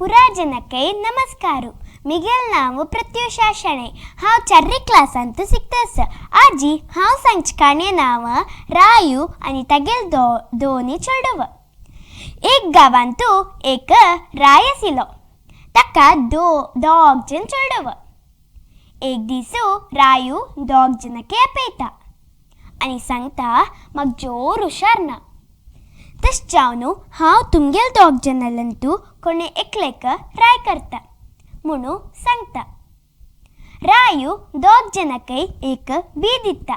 पुरा नमस्कार. मिगेल नांव प्रत्युषा शणै. हांव चार्री क्लासांत शिकता. आजी हांव सांगचे काणये नांव रायू आनी तागेल दोनी चेडव. एक गांवांतू एक राय आशिल्लो. ताका दोग जण चेडव. एक दीस रायू दोग जणांक आपयता आनी सांगता, म्हाका जोर हुशार ना, तशें जावन हांव तुमगेल दोग जणांतू कोणे एकलेक राय करता म्हणून सांगता. रायू दोग जणांकय एक बी दिता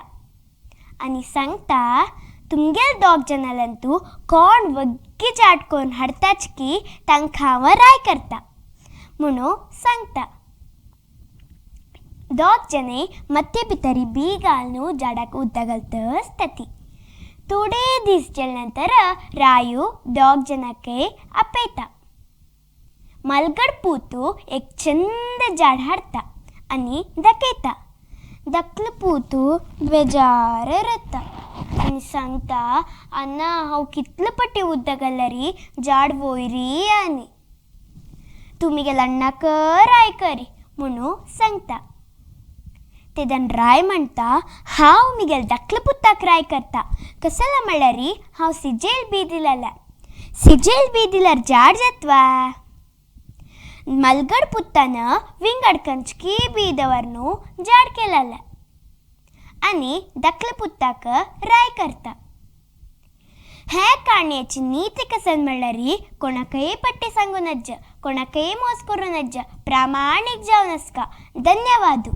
आनी सांगता, तुमगेल दोग जणांतू कोण वग्गी झाड करून हाडटाच की तांकां हांव राय करता म्हणून सांगता. दोग जणे मत्ते भितरी बी घालून झाडाक उदक घालता आसता ती. थोडे दीस गेले नंतर रायू दोग जणांकय आपयता. मलगड पूतू एक चंद झाड हाडटा आनी दाखयता. धाकलो पूतू बेजार रडटा आनी सांगता, अण्णा हांव कितले पटी उदक घाल्यार झाड वयरी आनी तूं म्हगेल्या अण्णाक राय करी म्हणून सांगता. तेदन राय म्हणटा, हांव म्हगेल्या धाकल्या पुताक राय करता. कसलो म्हणल्यार हांव सिजेल बी दिलेलें. सिजेल बी दिल्यार झाड जातवा. मलगड पुतान विंगड खंयचीय बी दवरून झाड केलेलें आनी धाकल्या पुताक राय करता. हे काणयेची नीती कसन म्हणल्यार कोणाकय पट्टे सांगू नज, कोणाकय मोस करूं नज, प्रामाणीक जावन आसका. धन्यवाद.